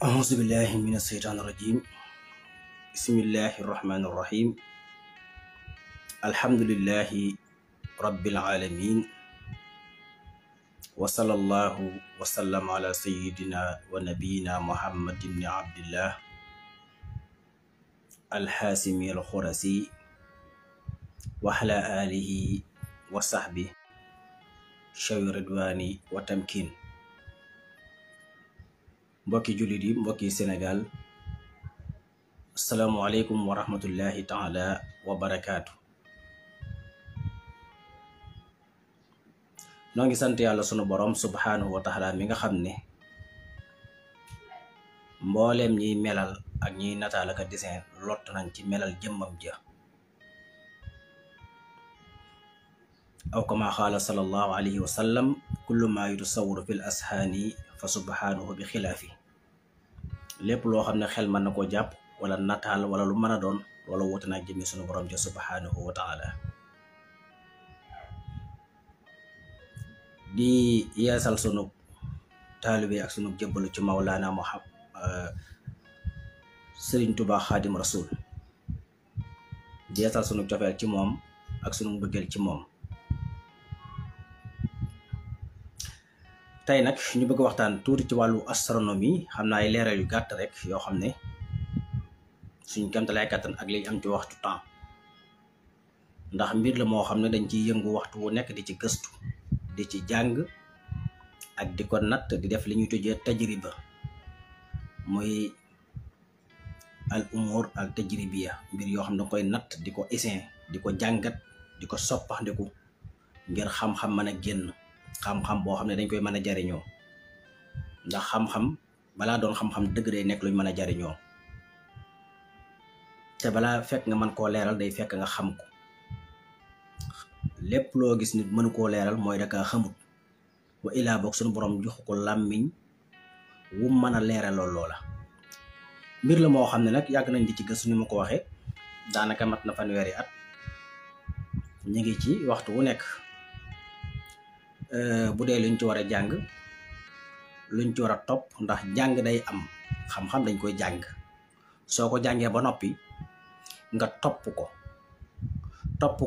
أعوذ بالله من الشيطان الرجيم. بسم الله الرحمن الرحيم. الحمد لله رب العالمين، وصلى الله وسلم على سيدنا ونبينا محمد بن عبد الله الحاسمي الخرسي وعلى آله وصحبه شوي رضواني وتمكين. mbokki jullit yi, mbokki Sénégal, asalaamualeykum wa rahmatullahi taala wa barakaatu. noo ngi sant yàlla sunu borom subhanahu wa taala mi nga xam ne mbooleem ñiy melal ak ñiy nataal ak dessin lott nañ ci melal jëmmam ja, aw kama xaala sallallahu alayhi wa sallam, kullu ma yutasawwaru fil ashaani fa subhanahu bi xilaafi. lépp loo xam ne xel mën na koo jàpp wala nataal wala lu mën a doon, wala wuute naa jëmmi sunu borom ja subhanahu wa taala. di yeesal sunu taalibe ak sunu jëbbalu ci Mawlaana Sëriñ Tuubaa Xaadim Rasuul, di yeesal sunu cofeel ci moom ak sunu mbëggeel ci moom. tey nag ñu bëgg waxtaan tuuti ci wàllu astronomie, xam naa ay leeral yu gàtt rek yoo xam ne suñ kamtalaay kàttan ak li am ci waxtu temps, ndax mbir la moo xam ne dañ ciy yëngu waxtu wu nekk di ci gëstu, di ci jàng ak di ko natt, di def li ñuy tujjee tajriba, muy al umur al tajribiya, mbir yoo xam ne danga koy natt, di ko essayer, di ko jàngat, di ko soppandiku ngir xam-xam mën a génn, xam-xam boo xam ne dañ koy mën a jariñoo. ndax xam-xam balaa doon xam-xam dëgg day nekk luñ mën a jariñoo, te balaa fekk nga mën koo leeral day fekk nga xam ko. lépp loo gis nit mënu koo leeral mooy daka xamut, wa ilaa boog suñu borom joxu ko làmmiñ wu mën a leeraloo loola. mbir la moo xam ne nag yàgg nañ di ci gëstu, ni ma ko waxee daanaka mat na fanweeri at ñu ngi ci waxtu wu nekk. bu dee luñ ci war a jàng, luñ ci war a topp, ndax jàng day am, xam-xam dañ koy jàng. soo ko jàngee ba noppi nga topp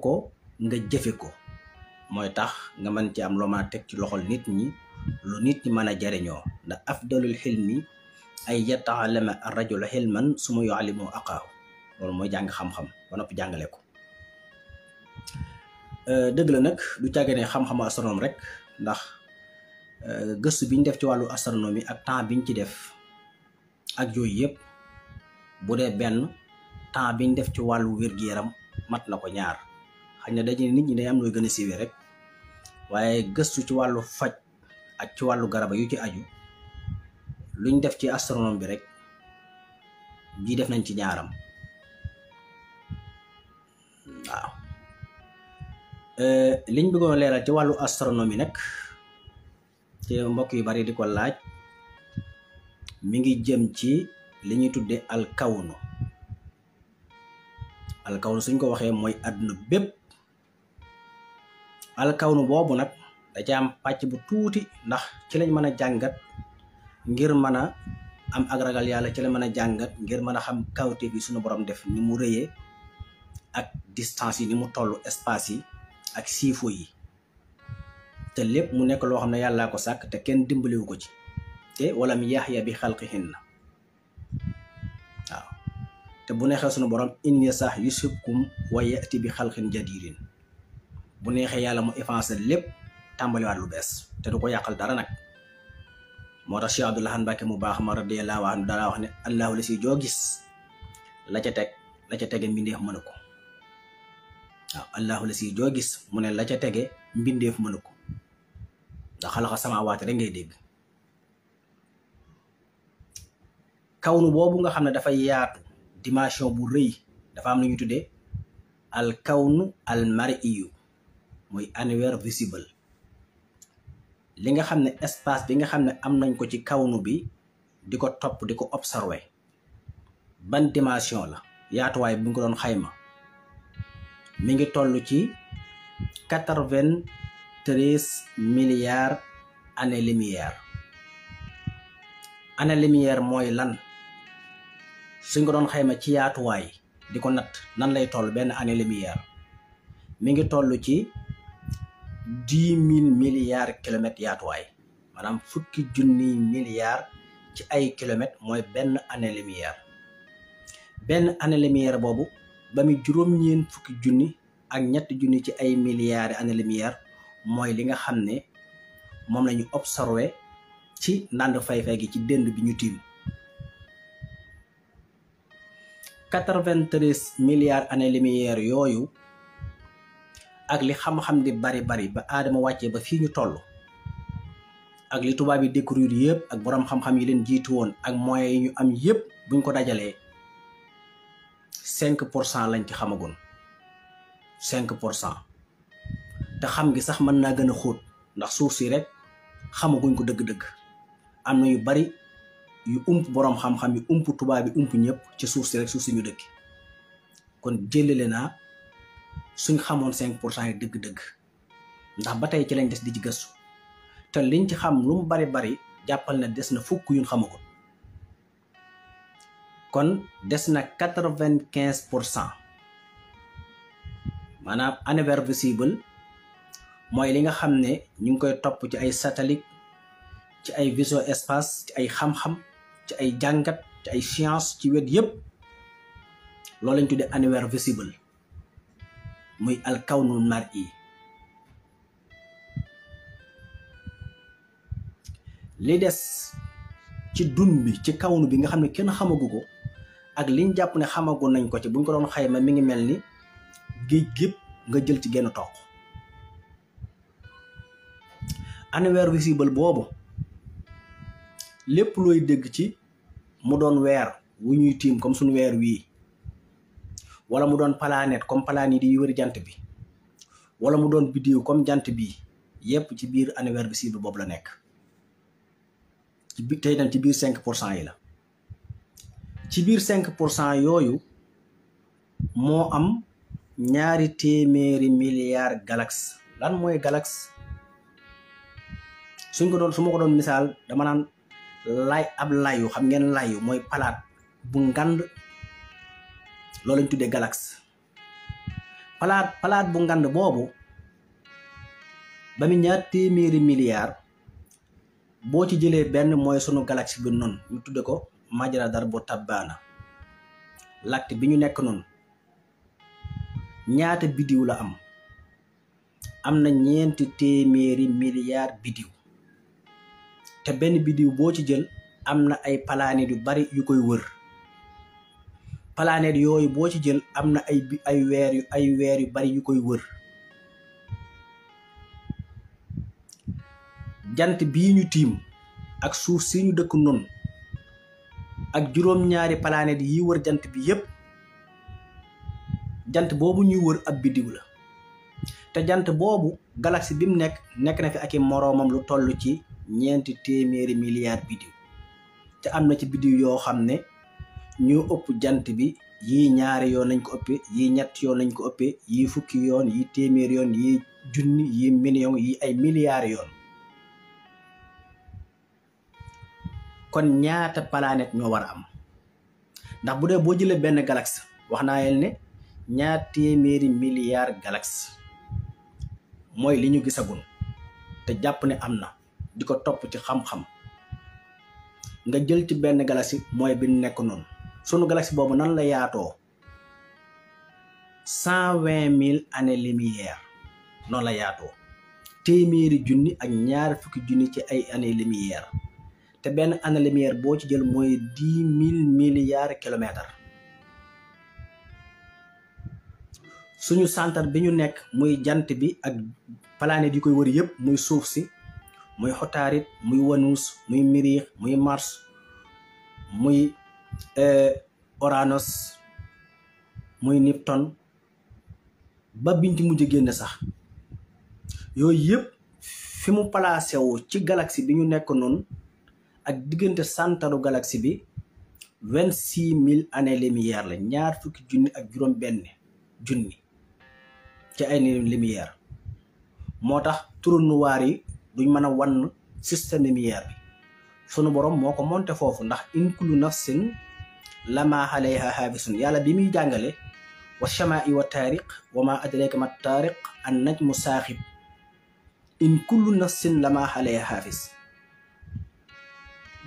ko nga jëfe ko, mooy tax nga mën ci am loo mën a teg ci loxol nit ñi, lu nit ñi mën a jariñoo. ndax afdalul xilmi ay yata'allama ar-rajulu xilman summa yu'allimu aqaahu. loolu mooy jàng xam-xam ba noppi jàngale ko. dëgg la nag du càggee ne xam-xamu astronome rek, ndax gëstu biñ def ci wàllu astronomie ak temps biñ ci def ak yooyu yëpp, bu dee benn, temps biñ def ci wàllu wér-gu-yaram mat na ko ñaar. xëy na dañu nit ñi day am looy gën a siiwee rek, waaye gëstu ci wàllu faj ak ci wàllu garaba yu ci aju, luñ def ci astronome bi rek bii def nañ ci ñaaram. waaw liñ bëggoon leeral ci wàllu astronomie nag, te mbokk yu bari di ko laaj, mi ngi jëm ci li ñuy tudde alkawnu. alkawnu suñ ko waxee mooy àdduna bépp. alkawnu boobu nag da ca am pàcc bu tuuti, ndax ci lañ mën a jàngat ngir mën a am ak ragal yàlla, ci lañ mën a jàngat ngir mën a xam kawte bi suñu borom def ni mu rëyee, ak distance yi ni mu toll, espace yi ak siifo yi. te lépp mu nekk loo xam ne yàllaa ko sàkk te kenn dimbaliwu ko ci, te walam yaxya bi xalqihinna. waaw te bu neexee sunu borom in yasah yusibkum wa yati bi xalqin jadidin, bu neexee yàlla mu effacé lépp, tàmbaliwaat lu bees, te du ko yàqal dara nag. moo tax Cheikh Abdoul Ahad Mbacké mu baax ma radiyallahu anhu dara wax ne allahu la si joo gis la ca tege mbindeef mënu ko. waaw allahu la si joo gis mu ne la ca tege mbindeef mënu ko, ndax xalaqa samaawaati rek ngay dégg. kawnu boobu nga xam ne dafay yaatu, dimension bu rëy, dafa am lu ñu tuddee al kawnu al mar'iyu, muy univers visible. li nga xam ne espace bi nga xam ne am nañ ko ci kawnu bi, di ko topp, di ko observer, ban dimension la, yaatuwaay bu ñu ko doon xayma, mi ngi toll ci 93 milliards années lumière. année lumière mooy lan suñ ko doon xayma ci yaatuwaay di ko natt nan lay toll benn année lumière mi ngi toll ci 10 000 milliards kilomètres yaatuwaay maanaam fukki junniy milliards ci ay kilomètres mooy benn année lumière. benn année lumière boobu ba mu juróom-ñeent fukki junni ak ñetti junni ci ay milliards année lumière mooy li nga xam ne moom la ñu observé ci ndànd fay-fay gi ci dënd bi ñu tiim. 93 milliards année lumière yooyu ak li xam-xam di bari ba aadama wàccee ba fii ñu toll ak li tubaab yi découvrir yëpp ak boroom xam-xam yi leen jiitu woon ak moyens yi ñu am yëpp buñ ko dajalee 5% lañ ci xamagoon 5% te xam gi sax mën naa gën a xóot ndax suuf si rek xamaguñ ko dëgg-dëgg am na yu bari yu ump boroom xam-xam yu ump tubaab yi ump ñëpp ci suuf si rek suuf si ñu dëkk kon jëlale naa suñ xamoon 5% yi dëgg-dëgg ndax ba tey ci lañ des di ci gëstu te liñ ci xam lu mu bari jàppal na des na fukk yuñ xamagul kon des na 95%. maanaam univers visible mooy li nga xam ne ñu ngi koy topp ci ay satellite ci ay vision espace ci ay xam-xam ci ay jàngat ci ay science ci wet yëpp loolu lañ tuddee univers visible muy alkawnul mar'i. li des ci dun bi ci kawnu bi nga xam ne kenn xamagu ko ak liñ jàpp ne xamagu nañ ko ci buñ ko doon xayma mi ngi mel ni géej gépp nga jël ci genn toq. univers visible boobu lépp looy dégg ci mu doon weer wu ñuy tiim comme suñu weer wii wala mu doon planète comme planète yi wër jant bi wala mu doon biddiw comme jant bi yépp ci biir univers visible boobu la nekk ci biir tey dem ci biir 5% yi la. ci biir 5% yooyu moo am 200 milliards galaxies. lan mooy galaxie su ma ko doon misaal dama naan ab layu xam ngeen layu mooy palaat bu ngand loolu lañ tuddee galaxie. palaat bu ngand boobu ba mu 200 milliards boo ci jëlee benn mooy sunu galaxie bi noonu ñu tudde ko Majra Darbo Tabbana lacte bi ñu nekk noonu ñaata bidiw la am na 400 milliards bidiw te benn bidiw boo ci jël am na ay planètes yu bari yu koy wër. planètes yooyu boo ci jël am na ay weer yu bari yu koy wër. jant bii ñu tiim ak suuf si ñu dëkk noonu ak juróom-ñaari planètes yi wër jant bi yépp jant boobu ñuy wër ab bidiw la te jant boobu galaxie bi mu nekk na fi ak i moroomam lu toll ci 400 milliards bidiw te am na ci bidiw yoo xam ne ñoo ëpp jant bi yii ñaari yoon lañ ko ëppee yii ñetti yoon lañ ko ëppee yii fukki yoon yii téeméer yoon yii junni yii million yii ay milliards yoon. kon ñaata planète ñoo war a am ndax bu dee boo jëlee benn galaxie wax naa leen ne 200 milliards galaxies mooy li ñu gisagun te jàpp ne am na di ko topp ci xam-xam nga jël ci benn galaxie mooy bi nekk noonu sunu galaxie boobu nan la yaatoo 120 000 années lumière noonu la yaatoo téeméeri junni ak ñaar fukki junni ci ay années lumière te benn année lumière boo ci jël mooy 10 000 milliards kilomètres. suñu centre bi ñu nekk muy jant bi ak planètes yi koy wër yëpp muy suuf si muy xotaarit muy Wanuus muy Miriix muy Mars muy Uranus muy Neptune ba biñ ci mujj génn sax yooyu yëpp fi mu placé wu ci galaxie bi ñu nekk noonu ak diggante santaru galaxie bi 26 000 années lumière la ñaar fukki junni ak juróom benn junni ci ay lumière moo tax trou noir yi duñ mën a wan système lumière bi sunu borom moo ko monté foofu ndax in kullu nafsin lama alayha hafisun yàlla bi muy jàngale wa shamaa'i wa taariq wa ma adraka ma taariq an najmu saaxib in kullu nafsin lama alayha hafis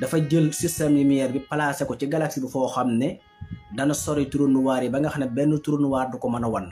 dafa jël système lumière bi placé ko ci galaxie bi foo xam ne dana sori trou noir yi ba nga xam ne benn trou noir du ko mën a wan